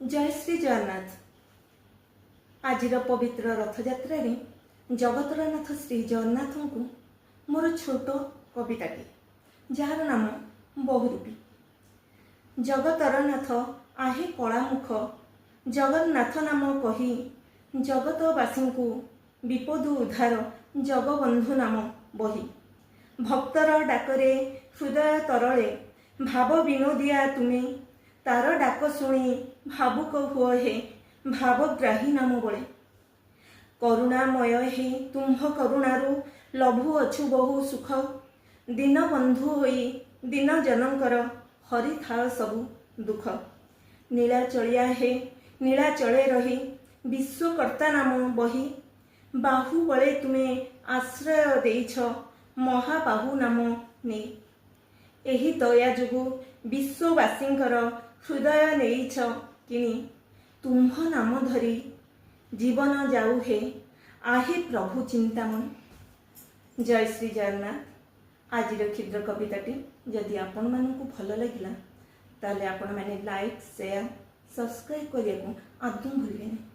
ଜୟ ଶ୍ରୀ ଜଗନ୍ନାଥ। ଆଜିର ପବିତ୍ର ରଥଯାତ୍ରାରେ ଜଗତର ନାଥ ଶ୍ରୀ ଜଗନ୍ନାଥଙ୍କୁ ମୋର ଛୋଟ କବିତାଟି, ଯାହାର ନାମ ବହୁରୂପୀ। ଜଗତର ନାଥ ଆହେ କଳାମୁଖ, ଜଗନ୍ନାଥ ନାମ କହି ଜଗତବାସୀଙ୍କୁ ବିପଦୁ ଉଦ୍ଧାର ଜଗବନ୍ଧୁ ନାମ ବହି। ଭକ୍ତର ଡାକରେ ହୃଦୟ ତରଳେ, ଭାବ ବିନୋଦିଆ ତୁମେ, ତାର ଡାକ ଶୁଣି ଭାବୁକ ହୁଅ ହେ, ଭାବଗ୍ରାହୀ ନାମ ବଳେ। କରୁଣାମୟ ହେ, ତୁମ୍ଭ କରୁଣାରୁ ଲଭୁଅଛୁ ବହୁ ସୁଖ। ଦୀନବନ୍ଧୁ ହୋଇ ଦୀନ ଜନଙ୍କର ହରିଥାଅ ସବୁ ଦୁଃଖ। ନୀଳାଚଳିଆ ହେ, ନୀଳାଚଳେ ରହି ବିଶ୍ୱକର୍ତ୍ତା ନାମ ବହି। ବାହୁବଳେ ତୁମେ ଆଶ୍ରୟ ଦେଇଛ ମହାବାହୁ ନାମ ନେଇ। ଏହି ଦୟା ଯୋଗୁଁ ବିଶ୍ୱବାସୀଙ୍କର ହୃଦୟ ନେଇଛ କିଣି। ତୁମ୍ଭ ନାମ ଧରି ଜୀବନ ଯାଉ ହେ, ଆହେ ପ୍ରଭୁ ଚିନ୍ତାମଣି। ଜୟ ଶ୍ରୀ ଜଗନ୍ନାଥ। ଆଜିର କ୍ଷୁଦ୍ର କବିତାଟି ଯଦି ଆପଣମାନଙ୍କୁ ଭଲ ଲାଗିଲା, ତାହେଲେ ଆପଣମାନେ ଲାଇକ୍, ସେୟାର, ସବସ୍କ୍ରାଇବ୍ କରିବାକୁ ଆଦୌ ଭୁଲିବେନି।